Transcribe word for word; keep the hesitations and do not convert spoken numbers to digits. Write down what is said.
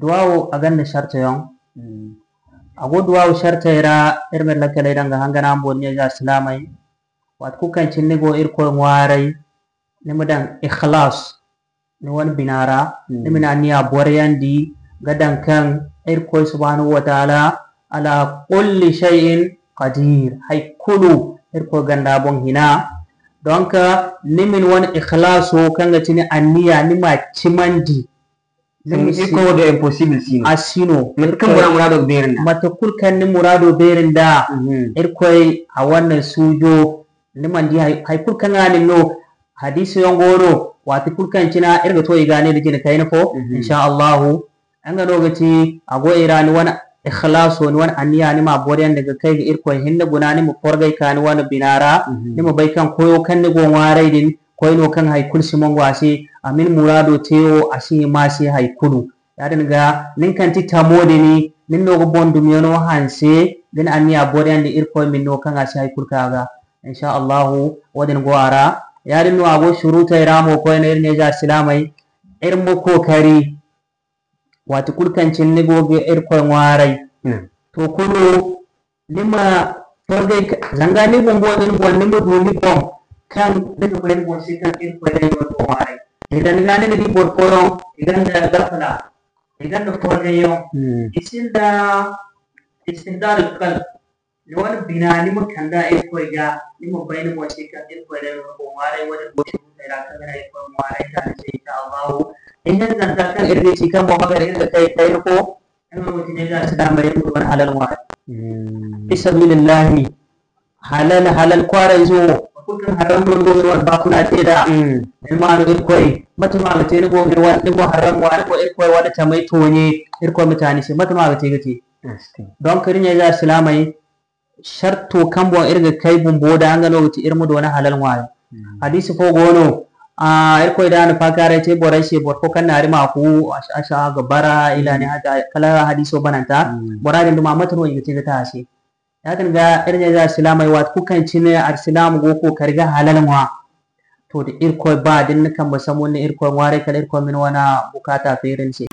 Duwaawo, a gonda shartayaŋ. A go duwaawo shartay ra, iri ma iri lakkaley daŋ ga hangan araŋ boŋ, ɲa-ize alsilaamey. Waati kulu kaŋ cine ni go Irkoy ŋwaaray, ni ma daŋ ikhlas ni wane bina ra, ni ma ni anniya boriyandi ga daŋ kaŋ Irkoy subhanahu wa taala ala kulli shay'in qadir. Hay kulu Irkoy gonda a boŋ hina. Donc, ni ma ni wane ikhlaso kaŋ ga ti ni anniya, ni ma cimandi. Ni ma si Irkoy wo do impossible si no. A si no. Mate kaŋ bora muraado ga beeri nda. Mate kulu kaŋ ni muraado beeri nda, Irkoy a wane suujo, ni mana di hay, hay kulu kaŋ a na ni no. Hadiisi yaŋ go no, waati kulu kaŋ cina iri ga to i ga ne da jina kayna fo, insha Allahu. Nga no ga ti, a go i ra ni wane ikhlaso, ni wane anniya, ni ma boriyandi ga kay ga Irkoy hinne guna, ni ma forgay ka ni wane bina ra, ni ma bay kaŋ koyo kaŋ ni go ŋwaaray din, koy no kaŋ hay kulu si mongo a se, a ma ni muraado te wo, a si hima a se hay kulu. Yaadin ga, nin kaŋ ti tamo din, nin no ga boŋ dumiyano hanse, da ni anniya boriyandi Irkoy ma ni no kaŋ a si hay kulu ka ga. Insha Allahu, wo-din go a ra. Yaadin no a go shuruutey ra mo koyne, iri ɲa-ize alsilaamey, iri ma kookari, waati kulu kaŋ cine ni go ga Irkoy ŋwaaray. To kulu, ni ma forgay ka, zanga ni bumbo, ni boŋ, ni ma du ni boŋ kaŋ ni ga bay ni boŋ se kaŋ Irkoy day no ni go ŋwaaray. Idan ga ni ga di boro fooyaŋ, i gonda gafala, i gonda forgayyaŋ, i sinda, i sinda alkal. Ni wane bina, ni ma kand'a Irkoy ga, ni ma bay ni boŋ se kaŋ Irkoy day no ni go ŋwaaray, wo-din go shuruutey ra kaŋ ga naŋ Irkoy ŋwaaray ka ni se, insha Allahu. Ihinzanta kaŋ iri ga ci kaŋ boŋ ma gar iri ga kay kayna fo, nga no ga ti ɲa-ize alsilaamey, iri ma du wane halal ŋwaaray. Fi sabilillahi, halal, halal kwaarayzo wo, boro kulu kaŋ harram no ni go ga ni wane baafuna te nd'a, ni ma no Irkoy, mate no a ga te ni go ga ni wane, ni go harram ŋwa, ni go Irkoy wane tamey toonye, Irkoy ma te a ni se, mate no a ga te ga te. Donc, iri ɲa-ize alsilaamey, sharto kaŋ boŋ iri ga kay bumbo nd'a, nga no ga ti iri ma doona halal ŋwaayo. Hadiisi fo go no, a, Irkoy da a na faakaaray te borey se, boro fo kaŋ naari ma ku, a, a, a ga bara, ila ne hata, kala hadiiso bananta, bora din duma, mate no i ga te ga ta a se? Yaadin ga, iri ɲa-ize alsilaamey, waati kulu kaŋ cine alsilaama go ga kookari ga halal ŋwa, to, da Irkoy ba, da ni na kambe sambu ni na Irkoy ŋwaaray, kala Irkoy ma ni wane bukaata feeri ni se.